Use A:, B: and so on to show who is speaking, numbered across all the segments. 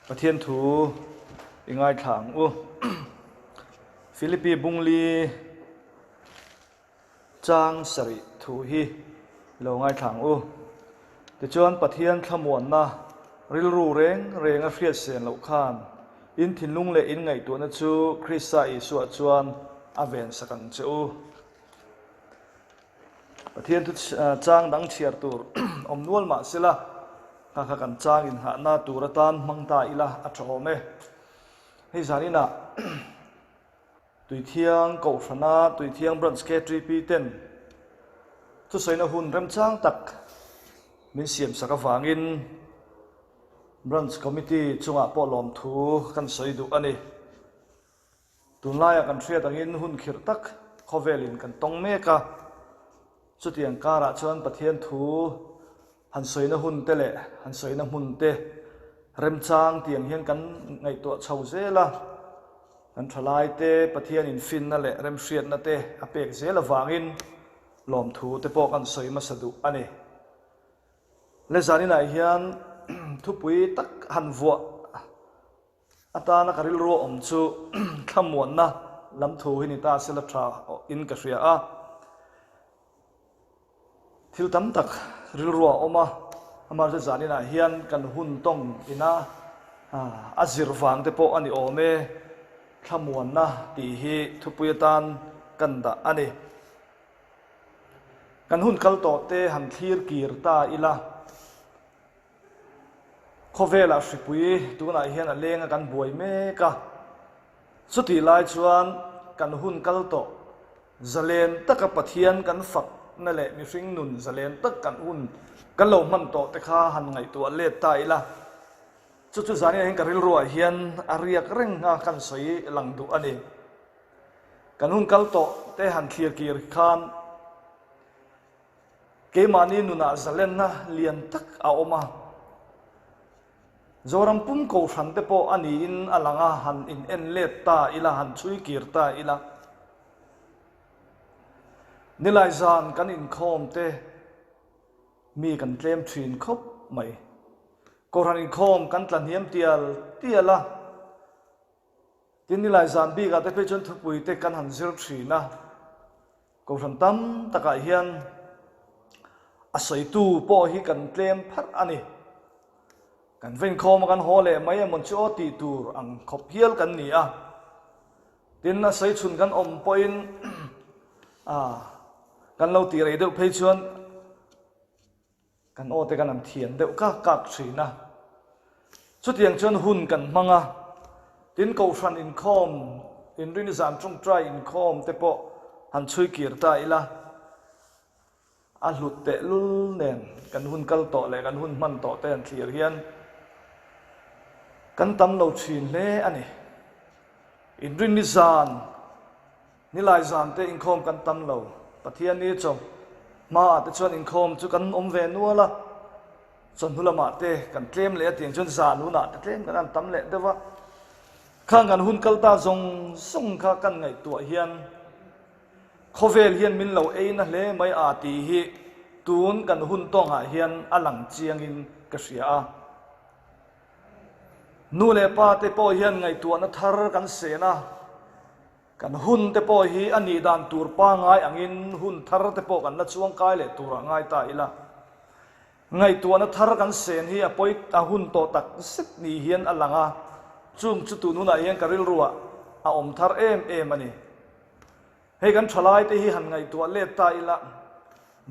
A: Pathian thu i ngaithla ang u. Philippi Bungli chang sarih thu hi i lo ngaithla ang u. Tichuan Pathian thlamuanna rilru reng reng a hriat sen loh khan in thinlung leh in ngaihtuahna chu Krista Isua chuan a vensak ang che u. Pathian thu chang dang chhiar tur awm nual mah sela, kha kha kan chang inghahna tur atan hmang ta ila a tha awm e. Hei zaninah Tuithiang Kohhrana Tuithiang Branch KTP ten thusawiina hun remchang tak min siamsak avangin Branch Committee chungah pawh lawmthu kan sawi duh a ni. Tunlaia kan hriat angin hun khirh tak khawvelin kan tawng mek a, chutiang karah chuan Pathian thu han sawina hun te leh han sawina hmun te remchang tiang hian kan ngaihtuah chho zel a, kan thalai te Pathian infinna leh remhriatna te a pek zel avangin lawmthu te pawh kan sawi hmasa duh a ni. Le zaninah hian thupui tak han vuah Atana ka rilru a awm chu thlamuanna lam thu hi ni ta sela tha in ka hria a. Thil tam tak rilru a awm a, amaherawhchu zaninah hian kan hun tawng ina a zir vang te pawh a ni awm e, thlamuanna tih hi thupui atan kan dah a ni. Kan hun kal tawh te han thlir kir ta ila. Khawvelah hripui tunah hian a leng a kan buai mek a, chutih lai chuan kan hun kal tawh zalen taka Pathian kan fakna leh mihring nun zalen tak kan hun kan lo hman tawh te kha han ngaihtuah let ta ila, chu chu zanin ah hian ka rilruah hian a riak reng a kan sawi lang duh a ni. Kan hun kal tawh te han thlir kir khan. Keimahni nunah zalenna lian tak a awm a, Zoram pum kohhran te pawh a niin a lang a, han in en let ta ila, han chhui kir ta ila. Nilai zan kan inkhawm te mi kan tlem thin khawp mai. Kohhran inkhawm kan tla hniam tial tial a, tin nilai zan bikah te phei chuan thupui te kan han zir thin a. Kohhran tam takah hian a sawitu pawh hi kan tlem pharh a ni. Kan venkhawm a kan haw leh mai emawn chu aw tih tur ang khawp hial kan ni a. Tin, a sawi chhun kan awm pawhin kan lo tih rei deuh phei chuan Kan aw te kan han thian deuh kak kak thin a. Chutiang chuan hun kan hmang a, tin Kohhran inkhawm, Inrini zan tawngtai inkhawm te pawh han chhui kir ta ila, a hlut tehlul nen kan hun kal tawh leh kan hun hman tawh te han thlir hian kan tam lo thin hle a ni. Inrini zan. Nilai zan te inkhawm kan tam lo. Pathian ni chaw hmaah te chuan inkhawm chu kan awm ve nual a, chawhnu lamah te kan tlem leh a tiang chuan zan hunah te tlem kan han tam leh deuh a. Khang kan hun kal ta zawng zawng kha kan ngaihtuah hian khawvel hian min lo ei na hle mai a tih hi tun kan hun tawngah hian a lang chiangin ka hria a. Nu leh pa te pawh hian ngaihtuahna thar kan sen a. Kan hun te pawh hi a nih dan tur pangai angin hun thar te pawh kan la chuangkai leh turah ngai ta ila. Ngaihtuahna thar kan sen hi a pawi a hun tawh tak zet ni hian a lang a, chung chu tun hunah hian ka rilruah a awm thar em em a ni. Hei kan thalai te hi han ngaihtuah let ta ila,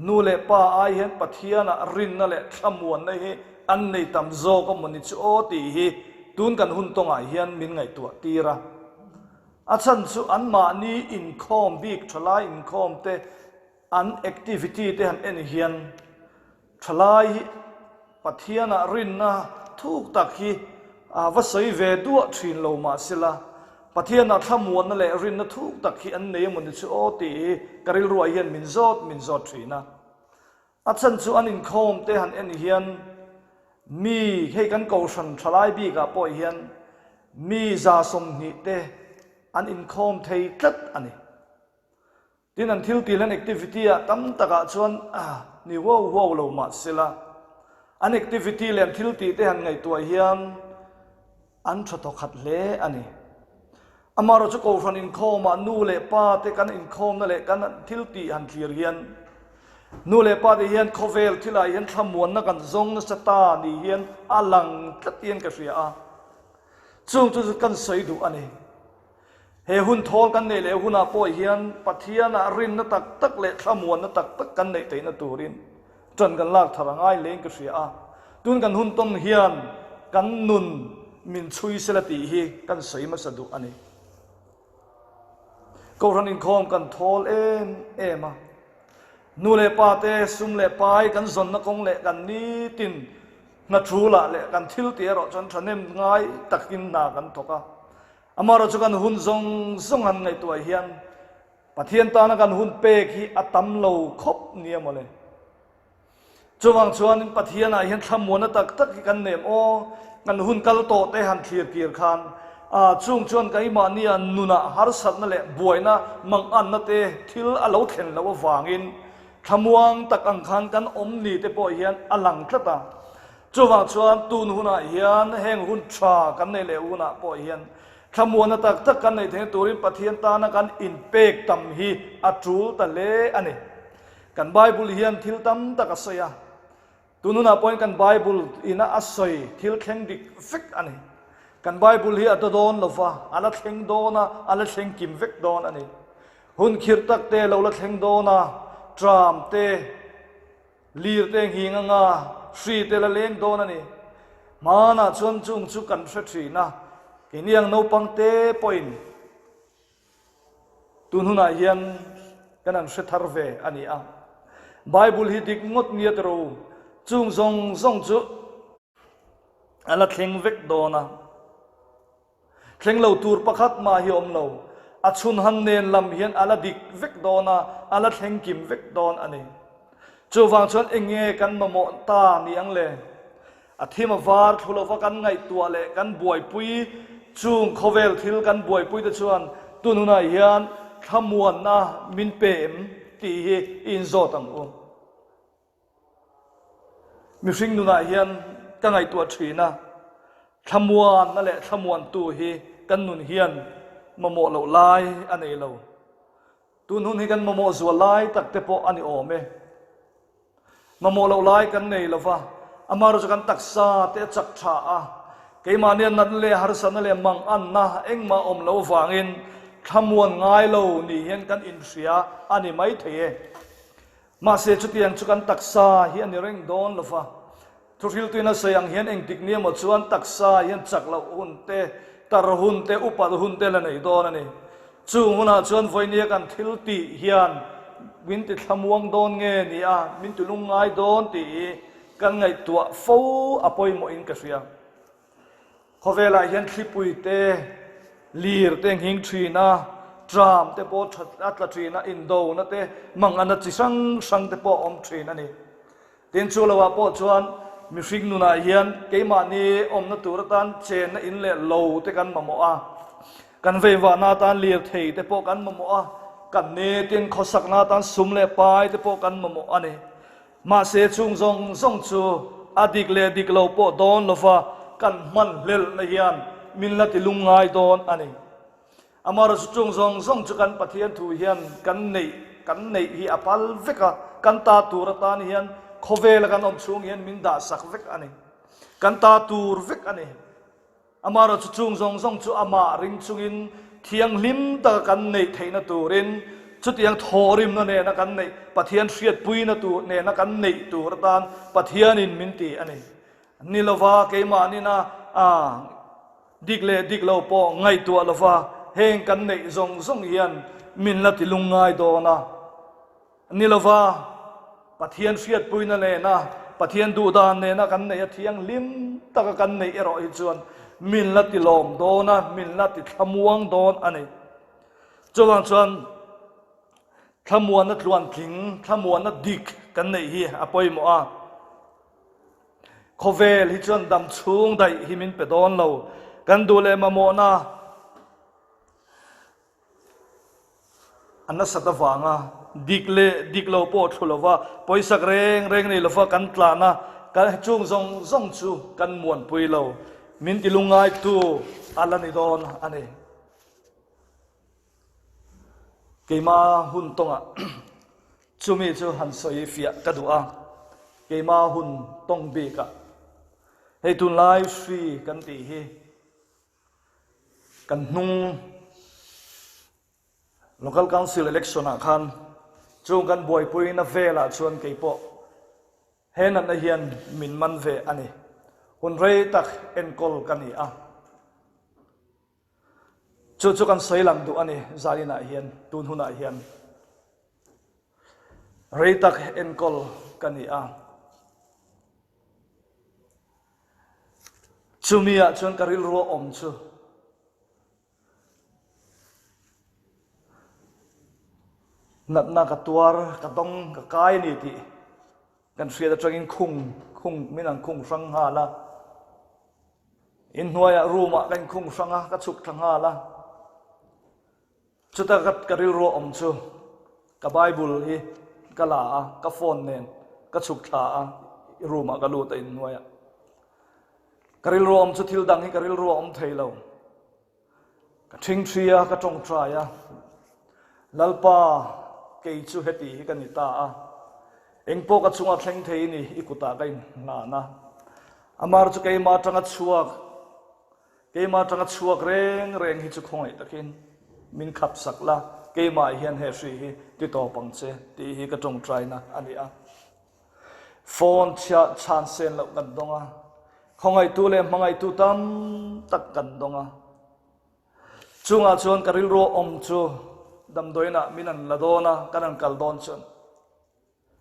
A: nu leh pa ai hian Pathianah rinna leh thlamuanna hi an nei tam zawk a maw ni chu aw tih hi tun kan hun tawngah hian min ngaihtuah tir a. A chhan chu anmahni inkhawm bik thalai inkhawm te an activity te han en hian Thalai hi Pathianah rinna thuk tak hi a va sawi ve duah thin lo mahsela, Pathianah thlamuanna leh rinna thuk tak hi an nei emawni chu aw tih hi ka rilruah hian min zawt min zawt thin a. A chhan chu an inkhawm te han en hian mi hei kan kohhran thalai bikah pawh hian mi 20 te an inkhawm thei tlat a ni. Tin, an thil tih hian activity ah tam takah chuan ni huau huau lo mah sela, an activity leh an thil tih te han ngaihtuah hian. An tha thawkhat hle a ni. Amaherawhchu chu Kohhran inkhawmah nu leh pa te kan inkhawmna leh kan thil tih han thlir hian nu leh pa te hian khawvel thilah hian thlamuanna kan zawng nasa ta ni hian a lang tlat hian ka hria a. Chung chu kan sawi duh a ni. He hun thawl kan neih leh hunah pawh hian Pathianah rinna tak tak leh thlamuanna tak tak kan neih theihna turin ṭan kan lak thar a ngai hlein ka hria a. Tun kan hun tawn hian kan nun min chhui sela tih hi kan sawi hmasa duh a ni. Kohhran inkhawm kan thawl em em a. Nu leh pa te sum leh pai kan zawnna kawng leh kan nitin hna thulah leh kan thil tih erawh chuan thahnem ngai takin hna kan thawk a. Amaherawhchu chu kan hun zawng zawng han ngaihtuah hian Pathian tana kan hun pek hi a tam lo khawp nia mawle. Chuvang chuanin Pathianah hian thlamuanna tak tak hi kan nem aw, kan hun kal tawh te han thlir kir khan chung chuan keimahnia nunah harsatna leh buaina manganna te thil a lo thlen loh avangin thlamuang tak ang khan kan awm ni te pawh hian a lang tlat a. Chuvang chuan tun hunah hian heng hun tha kan neih leh hunah pawh hian thlamuanna tak tak kan neih theihna turin Pathian tana kan inpek tam hi a tul ta hle a ni. Kan Bible hian thil tam tak a sawi a, tun hunah pawhin kan Bible ina a sawi thil thleng dik vek a ni. Kan Bible hi a ta dawn lo va, a la thleng dawn a, a la thleng kim vek dawn a ni. Hun khirh tak te lo la thleng dawn a, tram te, Lir te nghing anga hri te la leng dawn a ni. Hmanah chuan chung chu kan hre thin a, keini ang naupang te pawhin tun hunah hian kan han hre thar ve a ni a. Bible hi dik ngawt nia tiro u, chung zawng zawng chu a la thleng vek dawn a. Thleng lo tur pakhat mah hi awm lo. A chhun han nen lam hian a la dik vek dawn a, a la thleng kim vek dawn a ni. Chuvang chuan eng nge kan mamawh ta ni ang le? A thim a var thlu lova kan ngaihtuah leh kan buaipui chung khawvel thil kan buaipui te chuan tun hunah hian thlamuanna min pe em tih hi i inzawt ang u. Mihring nunah hian ka ngaihtuah thin a, thlamuanna leh thlamuantu hi kan nun hian mamawh loh lai a nei lo. Tun hun hi kan mamawh zual lai tak te pawh a ni awm e. Mamawh loh lai kan nei lo va, amaherawhchu chu kan taksa te a chak tha a, keimahnia natna leh harsatna leh manganna engmah awm loh vangin thlamuan ngai lo ni hian kan inhria a ni maithei e. Mahse chutiang chu kan taksa hi a ni reng dawn lo va, thuhriltuin a sawi ang hian engtik ni emaw chuan taksa hian chak loh hun te, tar hun te, upat hun te la nei dawn a ni. Chung hunah chuan vawinia kan thil tih hian min ti thlamuang dawn nge ni a, min ti lungngai dawn tih hi kan ngaihtuah fo a pawimawhin ka hria. Khawvelah hian thlipui te, lir te nghing thin a, tram te pawh a tla thin a, indona te, mangana chi hrang hrang te pawh a awm thin a ni. Tin, chu loah pawh chuan mihring nunah hian keimahni awmna tur atan chenna in leh lo te kan mamawh a, kan veivahna atan lirthei te pawh kan mamawh a, kan nitin khawsakna atan sum leh pai te pawh kan mamawh a ni. Mahse chung zawng zawng chu a dik leh dik lo pawh dawn lova kan hman hlelhna hian min la ti lungngai dawn a ni. Amaherawhchu chung zawng zawng chu kan Pathian thu hian kan neih kan neih hi a pal vek a, kan ta tur atan hian khawvela kan awm chhung hian min dahsak vek a ni. Kan ta tur vek a ni. Amaherawhchu chung zawng zawng chu amah ring chungin thianghlim taka kan neih theihna turin chutiang thawhrimna nena kan neih Pathian hriatpuina tur nena kan neih tur atan Pathianin min ti a ni. Ni lova keimahnin a dik leh dik lo pawh ngaihtuah lova heng kan neih zawng zawng hian min la ti lungngai dawn a. Ni lova, Pathian hriatpuina nena, Pathian duhdan nena kan neih a thianghlim taka kan neih erawh hi chuan min la ti lawm dawn a, min la ti thlamuang dawn a ni. Chuvang chuan thlamuanna tluantling, thlamuanna dik kan neih hi a pawimawh a. Khawvel hi chuan dam chhung daih hi min pe dawn lo. Kan duh leh mamawhna, A nasat avanga dik leh dik lo pawh thlu lova pawisak reng reng nei lova kan tlan a, kan chung zawng zawng chu kan muanpui lo. Min ti lungngaitu a la ni dawn a ni. Keima hun tawngah chumi chu han sawi fiah ka duh a, keima hun tawng bikah hei tunlai hri kan tih hi kan hnung Local Council Election ah khan chung kan buaipuina velah chuan keipawh he natna hian min man ve a ni. Hun rei tak enkawl ka ni a. Chu chu kan sawi lang duh a ni zaninah hian, tun hunah hian. Rei tak enkawl ka ni a. Chumi ah chuan ka rilru a awm chu natna ka tuar, ka dawng, ka kai a ni tih kan hriat atangin khung, khung min an khung hrang nghal a. Inhnuaiah room ah ka inkhung hrang a, ka chhuk thla nghal a. Chuta ka ka rilru a awm chu ka Bible hi ka la a, ka phone nen ka chhuk thla a, room ah ka lut a inhnuaiah. Ka rilru a awm chu thil dang hi ka rilru a awm thei lo. Ka ṭhingṭhi a, ka ṭawngṭai a, Lalpa, kei chu heti hi ka ni ta a, engpawh ka chunga thleng thei ni i kutah ka inhlan a. Amar chu keimah aṭanga chhuak, keimah aṭanga chhuak reng reng hi chu khawngaih takin min khapsak la, keimah hian he hri hi ti tawp ang che tih hi ka ṭawngṭaina a ni a. Phone chhiah chhan sen loh kan dawng a, khawngaihtu leh hmangaihtu tam tak kan dawng a. Chungah chuan ka rilru awm chu damdawiinah min an la dawn a, kan an kal dawn chuan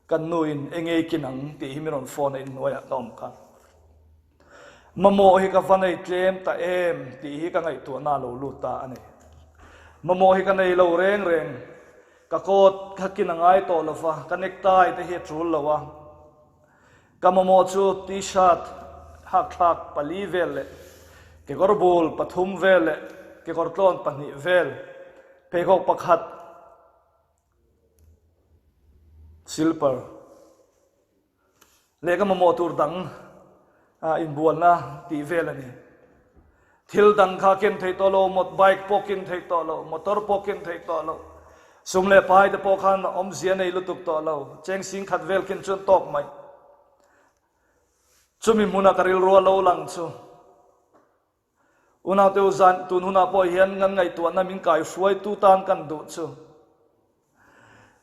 A: kan nuin eng ei kin ang tih hi min rawn phone a inhnuaiah ka awm kha. Mamawh hi ka va nei tlem ta em tih hi ka ngaihtuahna a lo lut ta a ni. Mamawh hi ka nei lo reng reng. Ka coat kha kin a ngai tawh lo va, ka necktie te hi a tul lo a. Ka mamawh chu T-shirt hakthlak pali vel leh kekawr bul pathum vel leh kekawr tlawn pahnih vel, pheikhawk pakhat, silper. Leh ka mamawh tur dang inbualna tih vel a ni. Thil dang kha ken theih tawh lo, bike pawh ken theih tawh lo, motor pawh ken theih tawh lo, sum leh pai te pawh khan awmzia nei lutuk tawh lo, cheng sing khat vel ken chuan tawk mai. Chumi hmuna ka rilru a lo lang chu Unaute u zan tun hunah pawh hian kan ngaihtuahna min kaihruaitu tan kan duh chu.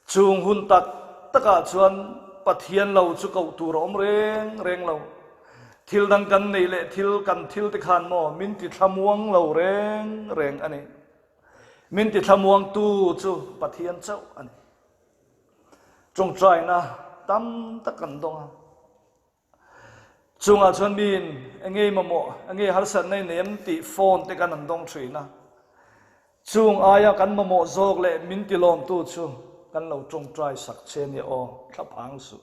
A: Chung hun tak takah chuan Pathian lo chu koh tur a awm reng reng lo. Thil dang kan neih leh thil kan thil te khan maw min ti thlamuang lo reng reng a ni. Min ti thlamuangtu chu Pathian chauh a ni. Tawngtaina tam tak kan dawng a. Chungah chuan miin engei mamawh, engei harsatna i nei em tih phone te kan an dawng thin a. Chung aia kan mamawh zawk leh min ti lawmtu chu kan lo tawngtai sak che nia aw, thla phang suh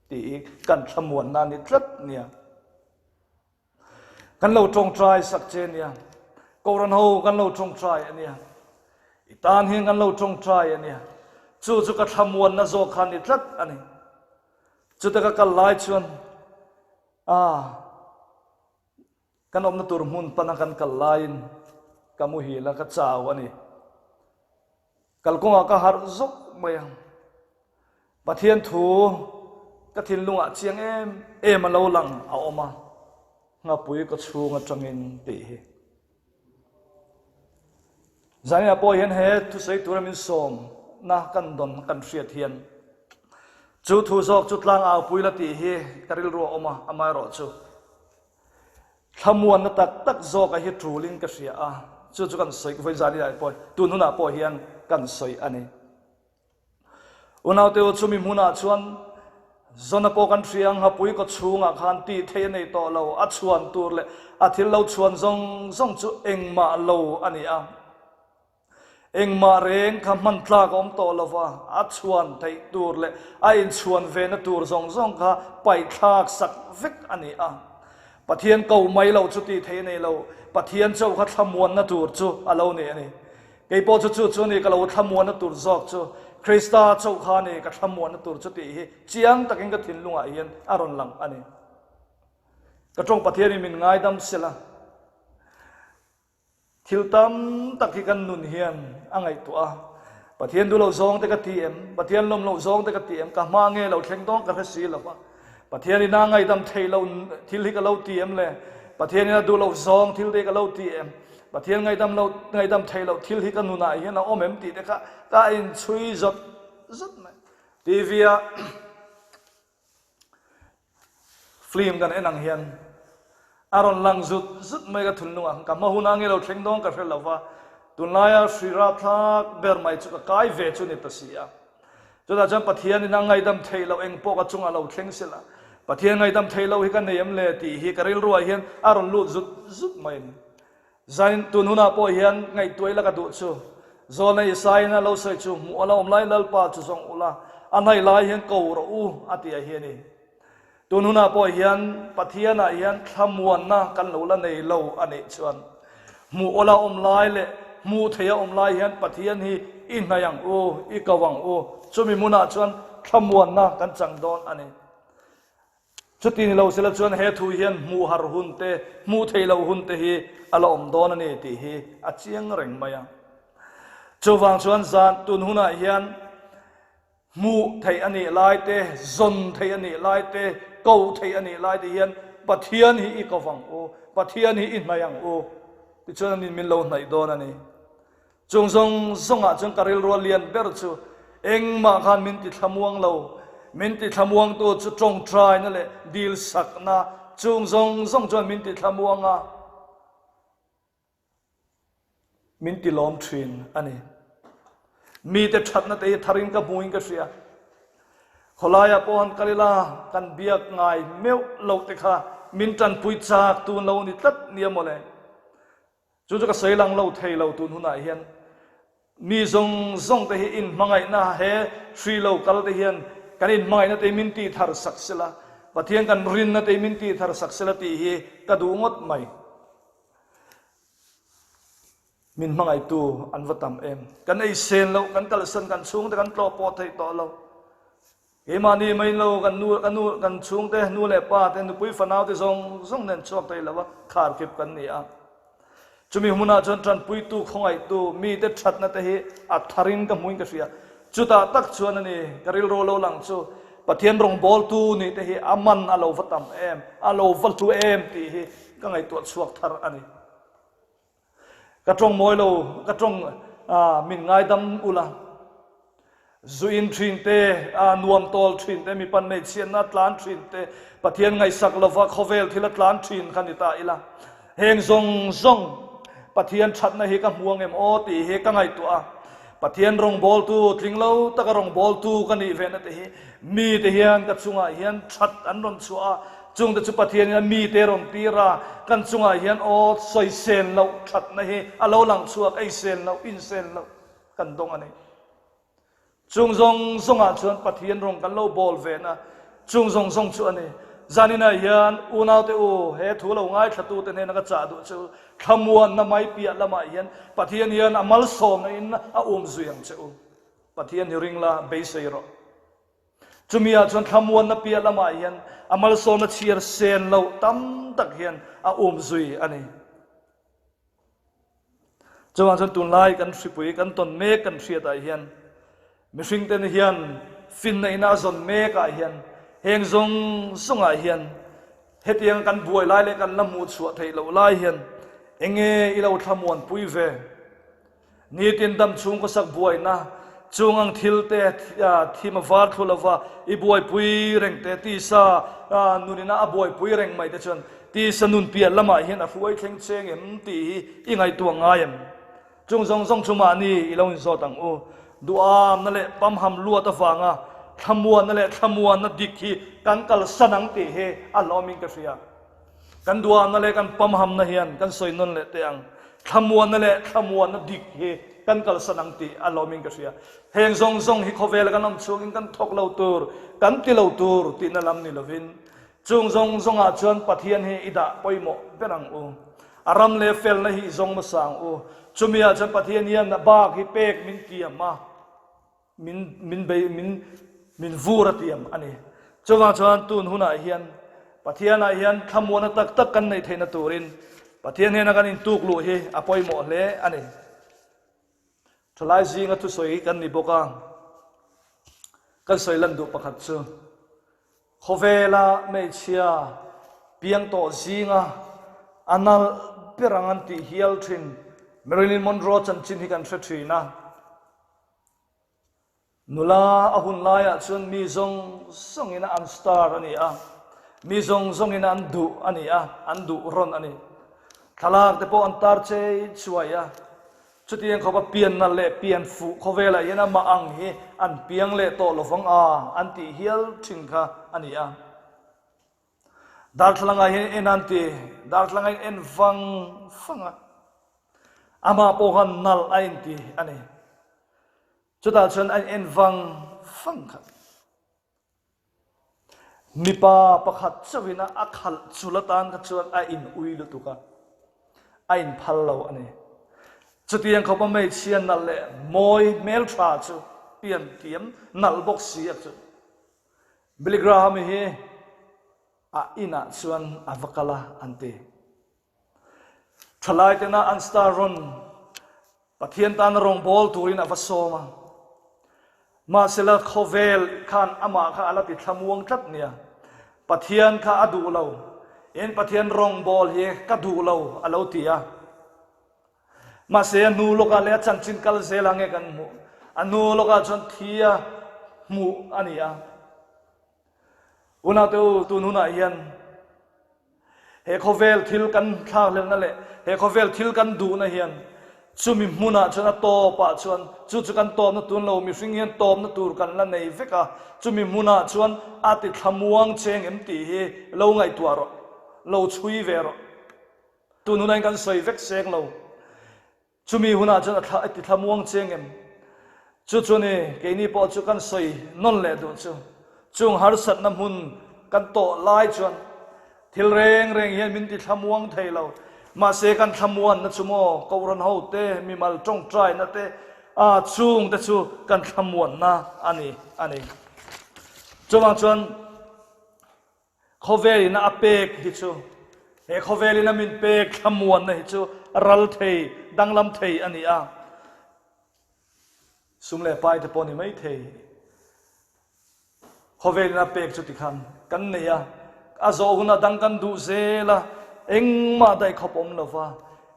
A: tih hi kan thlamuanna a ni tlat nia. Kan lo tawngtai sak che nia. Kohhran ho kan lo tawngtai a nia. I tan hian kan lo tawngtai a nia. Chu chu ka thlamuanna zawk kha a ni tlat a ni. Chuta ka kal lai chuan a kan awmna tur hmun pana kan kal laiin ka muhil a, ka chau a ni. Kalkawngah ka harh zawk mai a. Pathian thu ka thinlungah chiang em em a lo lang a awm a, nghapui ka chhung atangin tih hi. Zaninah pawh hian he thusawi tura min sawmna kan dawn kan hriat hian chu thu zawk chu tlang aupui la tih hi ka rilru a awm a, amaherawh chu thlamuanna tak tak zawk a hi tulin ka hria a, chu chu kan sawi vawi zaninah pawh tun hunah pawh hian kan sawi a ni. Unaute u, chumi hmunah chuan Zona pawh kan hria ang, hapui kaw chhungah khan tih theih a nei tawh lo, a chhuan tur leh a thil lo chhuan zawng zawng chu engmah lo a ni a. Engmah reng kha hman tlak a awm tawh lo va, a chhuan theih tur leh a inchhuan vena tur zawng zawng kha paihthlak sak vek a ni a. Pathian ko mai lo chu tih theih a nei lo, Pathian chauh kha thlamuanna tur chu a lo ni a ni. Kei pawh chu chu chu ni ka lo thlamuanna tur zawk chu Krista chauh kha ni ka thlamuanna tur chu tih hi chiang takin ka thinlungah hian a rawn lang a ni. Ka tawng Pathianin min ngaidam sela. Thil tam tak hi kan nun hian a ngaihtuah a, Pathian duh loh zawng te ka ti em? Pathian lawm loh zawng te ka ti em? Ka hma nge lo thleng dawn ka hre si lo va. Pathian ina ngaihdam theih loh thil hi ka lo ti em le? Pathian ina duh loh zawng thil te hi ka lo ti em? Pathian ngaihdam loh ngaihdam theih loh thil hi ka nunah hian a awm em tih te kha ka inchhui zawt zawt mai. TV-a Film kan en ang hian a rawn lang zut zut mai ka thunlungah ka hma hunah nge lo thleng dawn ka hre lo va, tunlaia hri rapthlak ber mai chu ka kai ve chu ni ta si a. Chutah chuan Pathianin a ngaihdam theih loh eng pawh ka chungah lo thleng se la, Pathian ngaihdam theih loh hi ka nei em le tih hi ka rilruah hian a rawn lut zut zut mai a ni. Zain tun hunah pawh hian ngaihtuah ila ka duh chu, Zawlna Isaiin a lo sawi chu, Hmuh a la awm lai Lalpa chu zawng ula, a hnaih lai hian ko rawh u, a ti a hi a ni. Tun hunah pawh hian Pathianah hian thlamuanna kan lo la nei lo a nih chuan, hmuh awla awm lai leh hmuh theia awm lai hian Pathian hi i hnaih ang u, i ko ang u, chumi hmunah chuan thlamuanna kan chang dawn a ni. Chuti ni lo sela chuan he thu hian hmuh har hun te, hmuh theih loh hun te hi a la awm dawn a ni tih hi a chiang reng mai a. Chuvang chuan zan tun hunah hian hmuh theih a nih lai te, zawn theih a nih lai te, koh theih a nih lai te hian Pathian hi i ko vang u, Pathian hi i hnaih ang u tichuan anin min lo hnaih dawn a ni. Chung zawng zawngah chuan ka rilru a lian ber chu engmah khan min ti thlamuang lo, min ti thlamuangtu chu tawngtaina leh dilsakna chung zawng zawng chuan min ti thlamuang a, min ti lawm thin a ni. Mite thatna te hi tharin ka hmuin ka hria. Khawlaiah pawh han kal ila kan biak ngai meuh loh te kha min tanpui chak tun lo ni tlat nia mawle. Chu chu ka sawi lang lo thei lo tun hunah hian mi zawng zawng te hi inhmangaihna he hri lo kal te hian kan inhmangaihna te hi min tih thar sak sela, Pathian kan rinna te hi min tih thar sak sela tih hi ka duh ngawt mai. Min hmangaihtu an va tam em. Kan ei sen loh, kan kalsan, kan chhungte kan tlawh pawh theih tawh lo. Keimahni mai lo kan nu ka nu kan chhungte nu leh pa te nupui fanau te zawng zawng nen chhuak thei lo a khar kip kan ni a. Chumi hmunah chuan tanpuitu khawngaihtu mite thatna te hi a tharin ka hmuin ka hria. Chutah tak chuan a ni ka rilru lo lang chu Pathian rawngbawltu nih te hi a man a lo va tam em a lo va hlu em tih hi ka ngaihtuah chhuak thar a ni. Ka tawng mawi lo, ka tawng min ngaidam ula. Zu in thin te, nuam tawl thin te, mipan hmeichhiatna a tlan thin te, Pathian ngaihsak lova khawvel thil a tlan thin kha ni ta ila. Heng zawng zawng Pathian thatna hi ka hmu ang em aw tih hi ka ngaihtuah a. Pathian rawngbawltu, tling lo taka rawngbawltu ka nih vehna te hi mite hian ka chungah hian that an rawn chhuah a, chungte chu Pathianin a mite rawn tir a, kan chungah hian aw sawisel loh thatna hi a lo lang chhuak, eisel loh, insel loh kan dawng a ni. Chung zawng zawngah chuan Pathian rawng kan lo bawl vehna chung zawng zawng chu a ni. Zaninah hian unaute u, he thu lo ngaithlatute hnena ka chah duh chu thlamuanna mai piah lamah hian Pathian hian a malsawmna in a um zui ang che u. Pathian hi ring la, beisei rawh. Chumi ah chuan thlamuanna piah lamah hian a malsawmna chhiar sen loh tam tak hian a um zui a ni. Chuvang chuan tunlai kan hripui kan tawn mek kan hriatah hian mihringten hian finna ina a zawn mekah hian heng zawng zawngah hian hetiang kan buai lai leh kan la hmuh chhuah theih loh lai hian enge i lo thlamuanpui ve? Nitin dam chhung khawsak buaina chung ang thil te thim a var thlu lova i buaipui reng te tisa nunina a buaipui reng mai te chuan tisa nun piah lamah hian a hruai thleng cheng em tih hi i ngaihtuah ngai em? Chung zawng zawng chu mahni i lo inzawt ang u. Duhamna leh pamham luat avanga thlamuanna leh thlamuanna dik hi kan kalsan ang tih hi a hlawmin ka hria. Kan duahna leh kan pamhamna hian kan sawi nawn leh teh ang. Thlamuanna leh thlamuanna dik hi kan kalsan ang tih a lawmin ka hria. Heng zawng zawng hi khawvela kan awm chhungin kan thawk lo tur, kan ti lo tur tihna lam ni lovin, chung zawng zawngah chuan Pathian hi i dah pawimawh ber ang u. A ram leh felna hi i zawng hmasa ang u. Chumiah chuan Pathian hian a bak hi pek min tiam a. Min min bei min min vur a tiam a ni. Chuvang chuan tun hunah hian Pathianah hian thlamuana tak tak kan neih theihna turin. Pathian hnena kan intuk luh hi a pawimawh hle a ni. Thalai zinga thusawi kan ni bawk a, kan sawi lan duh pakhat chu khawvela hmeichhia piang tawh zinga a nalh ber ang an tih hial thin Marilyn Monroe chanchin hi kan hre thin a. Nula a hun laiah chuan mi zawng zawngin an star a ni a, mi zawng zawngin an duh a ni a, an duh rawn a ni. Thlalak te pawh an tar chei chuai a, chutiang khawpa pian nalh leh pian fuh khawvelah hian amah ang hi an piang leh tawh lovang a an tih hial thin kha a ni a. Darthlalangah hian en an ti, darthlangah hian en vang vang a, amah pawh khan nalh a inti a ni. Chutah chuan an en vang vang kha. Mipa pakhat chauhin a khalh chul atan kha chuan a in ui lutuk a, a in phal lo a ni. Chutiang khawpa hmeichhia nalh leh mawi hmeltha chu pian thiam nalh bawk si a chu. Billy Graham hi a inah chuan a va kal a an ti. Thalai tena an star rawn Pathian tana rawngbâwl turin a va sawm a. Mahsela khawvel khan amah kha a la ti thlamuang tlat nia. Pathian kha a duh lo, in Pathian rawngbâwl hi ka duh lo a lo ti a. Mahse a hnu lawkah leh a chanchin kal zel ang nge kan hmuh? A hnu lawkah chuan thi a hmuh a ni a. Unaute u, tun hunah hian He khawvel thil kan thlakhlelhna leh he khawvel thil kan duhna hian chumi hmunah chuan a tawpah chuan chu chu kan tawpna tun lo mihring hian tawpna tur kan la nei vek a, chumi hmunah chuan a ti thlamuang cheng em tih hi lo ngaihtuah rawh, lo chhui ve rawh. Tun hunah hian kan sawi vek seng lo. Chumi hunah chuan a thla a ti thlamuang chiang em? Chu chu ni, keini pawh chu kan sawi nawn leh duh chu. Chung harsatna hmun kan tawh lai chuan thil reng reng hian min ti thlamuang thei lo. Mahse kan thlamuanna chu maw, Kohhran ho te, mimal tawngtaina te, a chung te chu kan thlamuanna a ni a ni. Chuvang chuan. Khawvelin a pek hi chu, he khawvelin a min pek thlamuanna hi chu ral thei, danglam thei a ni a. Sum leh pai te pawh ni mai thei. Khawvelin a pek chu tikhan kan nei a, a zawh hunah dang kan duh zel a, engmah daih khawp awm lo va,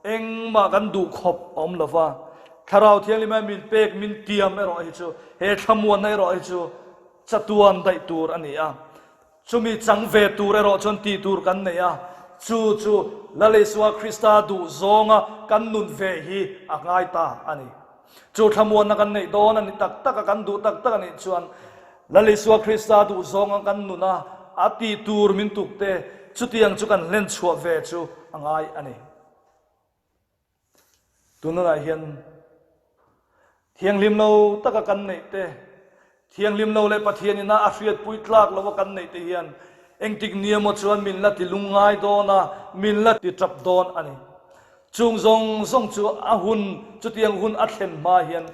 A: engmah kan duh khawp awm lo va. Thlarau Thianghlima min pek min tiam erawh hi chu, he thlamuanna erawh hi chu chatuan daih tur a ni a. Chumi chang ve tur erawh chuan tih tur kan nei a, chu chu Lal Isua Krista duh zawnga kan nun ve hi a ngai ta a ni. Chu thlamuanna kan neih dawn a ni tak tak a, kan duh tak tak a nih chuan Lal Isua Krista duh zawnga kan nun a, a tih tur min tuk te, chutiang chu kan hlen chhuah ve chu a ngai a ni. Tununah hian thianghlim lo taka kan neih te, thianghlim lo leh Pathian ina a hriatpui tlak lova kan neih te hian engtik ni emaw chuan min la ti lungngai dawn a, min la ti tap dawn a ni. Chung zawng zawng chu a hun, chutiang hun a thlen hma hian,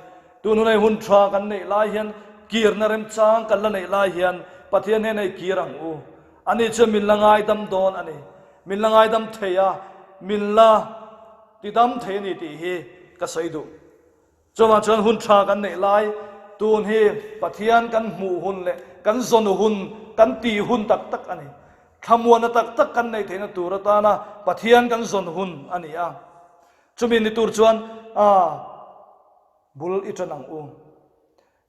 A: tun hunai hun tha kan neih lai hian, kirna remchang kan la neih lai hian Pathian hnenah i kir ang u. Ani chuan min la ngaidam dawn a ni. Min la ngaidam thei a, min la tidam thei a ni tih hi ka sawi duh. Chuvang chuan hun tha kan neih lai tun hi Pathian kan hmuh hun leh kan zawn hun, kan tih hun tak tak a ni. Thlamuanna tak tak kan neih theihna tur atana Pathian kan zawn hun a ni a. Chumi ni tur chuan a bul i tan ang u.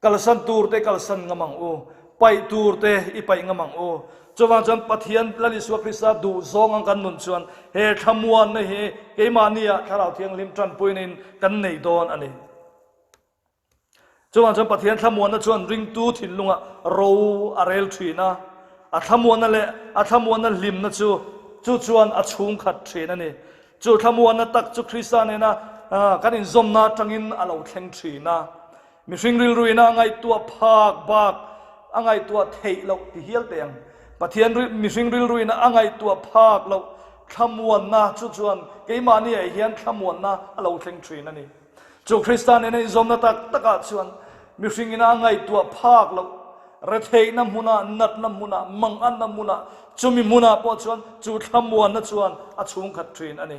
A: Kalsan tur te kalsan ngam ang u, paih tur te i paih ngam ang u. Chuvang chuan Pathian Lal Isua Krista duh zawng ang kan nun chuan he thlamuanna hi keimahnia Thlarau Thianghlim tanpuinin kan nei dawn a ni. Chuvang chuan Pathian thlamuanna chuan ringtu thinlungah ro a rel thin a, a thlamuanna leh a thlamuanna hlimna chu chu chuan a chhungkhat thin a ni. Chu thlamuanna tak chu Krista nena kan inzawmna atangin a lo thleng thin a. Mihring rilruina a ngaihtuah phak bak a ngaihtuah theih loh ti hial teh ang. Pathian mihring rilruina a ngaihtuah phak loh thlamuanna chu chuan keimahni ah hian thlamuanna a lo thleng thin a ni. Chu Krista nena inzawmna tak takah chuan mihringina a ngaihtuah phak loh retheihna hmunah, natna hmunah, manganna hmunah, chumi hmunah pawh chuan chu thlamuanna chuan a chhungkhat thin a ni.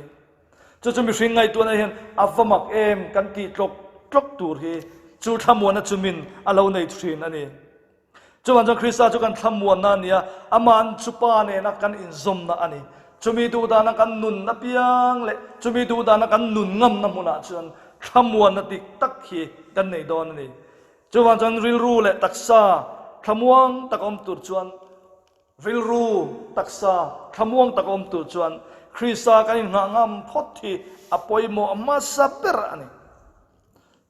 A: Chu chu mihring ngaihtuahna hian a va mak em kan tih tlawk tlawk tur hi chu thlamuanna chu min a lo nei thin a ni. Chuvang chuan Krista chu kan thlamuanna a ni a, amah chu Pa nena kan inzawmna a ni. Chumi duhdana kan nun apiang leh chumi duhdana kan nun ngamna hmunah chuan thlamuanna dik tak hi kan nei dawn a ni. Chuvang chuan rilru leh taksa thlamuang tak awm tur chuan rilru taksa thlamuang tak awm tur chuan Krista kan inngah ngam phawt hi a pawimawh hmasa ber a ni.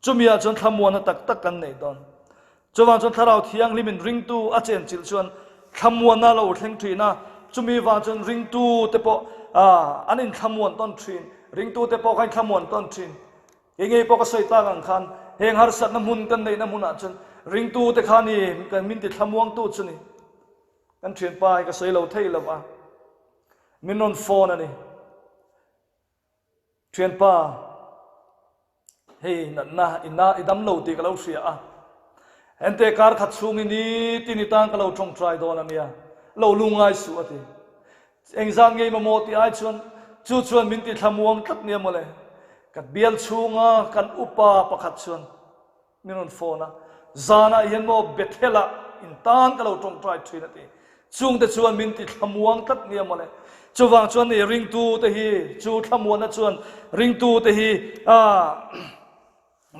A: Chumi ah chuan thlamuanna tak tak kan nei dawn. Chuvang chuan Thlarau Thianghlimin ringtu a chenchilh chuan thlamuanna a lo thleng thin a, chumi vang chuan ringtu te pawh an inthlamuan tawn thin, ringtu te pawh kha inthlamuan tawn thin. Kei ngei pawh ka sawi tak ang khan heng harsatna hmun kan neihna hmunah chuan ringtu te kha ni kan min ti thlamuangtu chu ni. Kan thianpa hi ka sawi lo thei lo va, min rawn phone a ni. Thianpa, hei natna i na i dam lo tih ka lo hria a, hente kar khat chhung i nitin i tan ka lo tawngtai dawn a nia, lo lungngai suh a ti. Engzat ngei mamawh tih ai chuan chu chuan min ti thlamuang tlat nia mawle. Ka bial chhunga kan upa pakhat chuan Min rawn phone a, zanah hian maw Bethel-ah in tan ka lo tawngtai thin a ti. Chungte chuan min ti thlamuang tlat nia mawle. Chuvang chuan ni ringtute hi chu thlamuanna chuan ringtute hi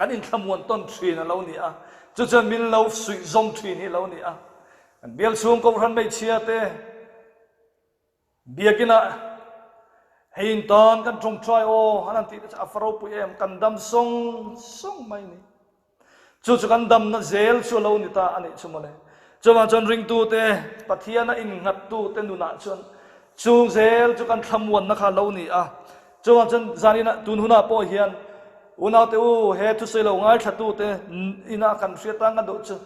A: an inthlamuan tawn thin a lo ni a, chu chuan min lo suih zawm thin hi a lo ni a. Kan bial chhung Kohhran hmeichhia te, Biakinah hei in tan kan tawngtai aw han han tih te chu a fa ropui em, kan dam sawng sawng mai ni. Chu chu kan damna zel chu a lo ni ta a nih chu mawle. Chuvang chuan ringtute, Pathiana innghattute nunah chuan chung zel chu kan thlamuanna kha a lo ni a. Chuvang chuan zaninah tun hunah pawh hian Unaute u, he thusawi lo ngaithlatute ina kan hriat ang a duh chu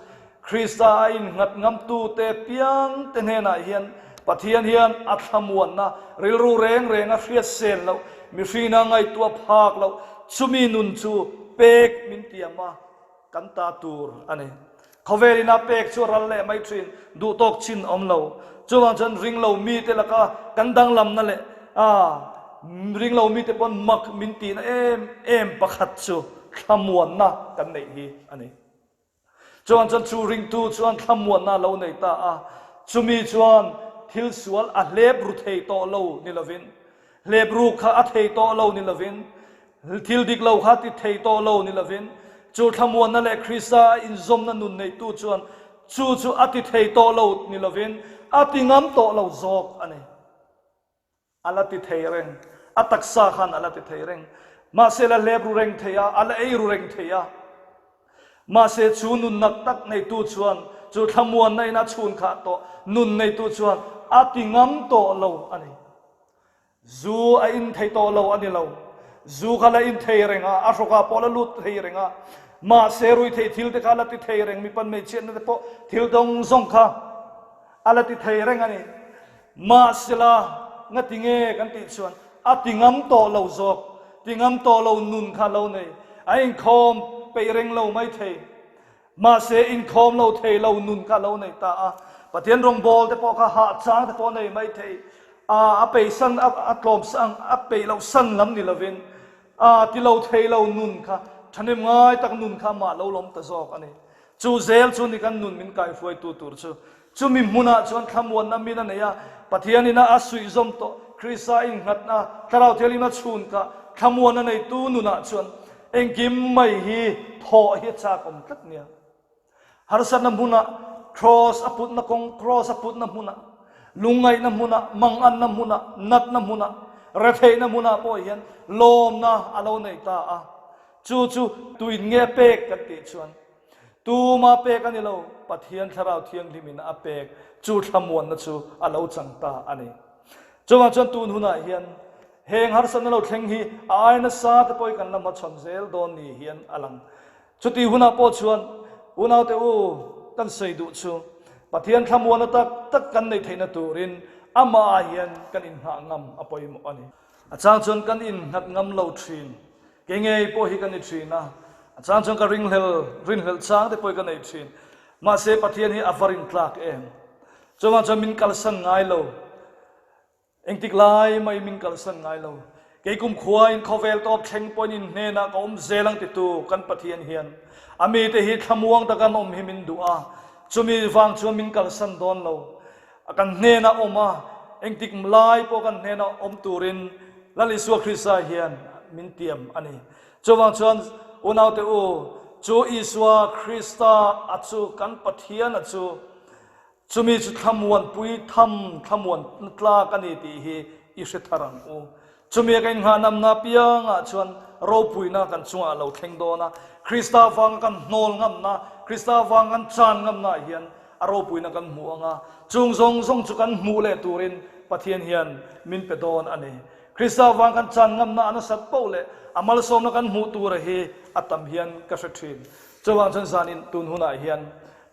A: Krista a innghat ngamtute piangte hnenah hian Pathian hian a thlamuanna rilru reng reng a hriat sen loh, mihringina ngaihtuah phak loh chumi nun chu pek min tiam a, kan ta tur a ni. Khawvel ina pek chu a ral leh mai thin, duhtawk chin awm lo. Chuvang chuan ringlo mite laka kan danglamna leh a ringlo mite pawn mak min tihna em em pakhat chu thlamuanna kan neih hi a ni. Chuvang chuan chu ringtu chuan thlamuanna a lo nei ta a, chumi chuan thil sual a hlep ru thei tawh lo ni lovin, hlep ruk kha a thei tawh lo ni lovin, Thil dik lo kha ti thei tawh lo ni lovin, chu thlamuanna leh Krista a inzawmna nun neitu chuan chu chu a ti thei tawh lo ni lovin, a ti ngam tawh lo zawk a ni. A la ti thei reng. A taksa khan a la ti thei reng. Mahse la hlep ru reng thei a, a la ei ru reng thei a. Mahse chu nun nak tak neitu chuan chu thlamuanna in a chhun khah tawh nun neitu chuan a ti ngam tawh lo a ni. Zu a in thei tawh lo a ni lo. Zu kha la in thei reng a, a hrawkah pawh la lut thei reng a. Mahse ruihtheih thil te kha la ti thei reng, mipan hmeichhiatna te pawh thil dawng zawng kha a la ti thei reng a ni. Mahsela ngati nge kan tih chuan a ti ngam tawh lo zawk, ti ngam tawh lo nun kha lo nei. A inkhawm peih reng lo mai thei. Mahse, inkhawm lo thei lo nun kha lo nei ta a. Pathian rawngbâwl te pawh kha hah chang te pawh nei mai thei. A, a peihsan, a, a tlawmsan, a peih loh san lam ni lovin, a ti lo thei lo nun kha, ṭhahnem ngai tak nun kha amah lo lawm ta zawk a ni. Chu zel chu ni kan nun min kaihruaitu tur chu. Chumi hmunah chuan thlamuanna min a nei a, Pathian ina a suihzawm tawh, Krista innghatna, Thlarau Thianghlim a chhun kha thlamuanna neitu nunah chuan engkim mai hi thawh hi a chak awm tlat nia. Harsatna hmunah, Kraws a putna kawng, Kraws a putna hmunah, lungngaihna hmunah, manganna hmunah, natna hmunah, retheihna hmunah pawh hian lawmna a lo nei ta a. Chu chu tuin nge pek kan tih chuan Tuma pek a ni lo, Pathian Thlarau Thianghlimin a pek chu thlamuanna chu a lo chang ta a ni. Chuvang chuan tun hunah hian heng harsatna lo thleng hi a ai nasa te pawhin kan la hmachhawn zel dawn ni hian a lang. Chutih hunah pawh chuan unaute u kan sawi duh chu Pathian thlamuanna tak tak kan neih theihna turin amah ah hian kan inngah ngam a pawimawh a ni. A chang chuan kan innghat ngam lo thin. Kei ngei pawh hi ka ni thin a, a chang chuan ka ringhlel, rinhlelh chang te pawh hi ka nei thin. Mahse Pathian hi a va rintlak em. Chuvang chuan min kalsan ngai lo. Engtik lai mai min kalsan ngai lo. Kei kumkhuain khawvel tawp thleng pawhin in hnenah ka awm zel ang titu kan Pathian hian a mite hi thlamuang taka an awm hi min duh a, chumi vang chuan min kalsan dawn lo. Kan hnenah awm a, engtik lai pawh kan hnenah awm turin Lal Isua Krista hian min tiam a ni. Chuvang chuan unaute u, chu Isua Krista a chu kan Pathian a chu, Chumi chu thlamuanpui tham thlamuan tlak a ni tih hi i hre thar ang u. Chumi a ka innghah-namna apiangah chuan ropuina kan chungah a lo thleng dawn a, Krista vanga kan hnawl ngamna, Krista vanga kan chan ngamnaah hian a ropuina kan hmu ang a, chung zawng zawng chu kan hmuh leh turin Pathian hian min pe dawn a ni. Krista vang kan chan ngamna a nasat poh leh a malsawmna kan hmuh tura hi a tam hian ka hre thin. Chuvang chuan zanin tun hunah hian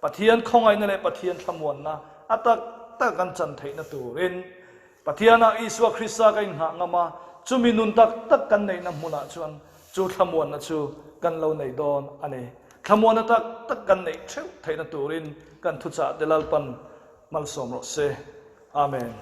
A: Pathian khawngaihna leh Pathian thlamuanna a tak tak kan chan theihna turin Pathianah Isua Krista ka inghah ngam a, chumi nun tak tak kan neihna hmunah chuan chu thlamuanna chu kan lo nei dawn a ni. Thlamuanna tak tak kan neih theuh theihna turin kan thuchah te Lalpan malsawm rawh se. Amen.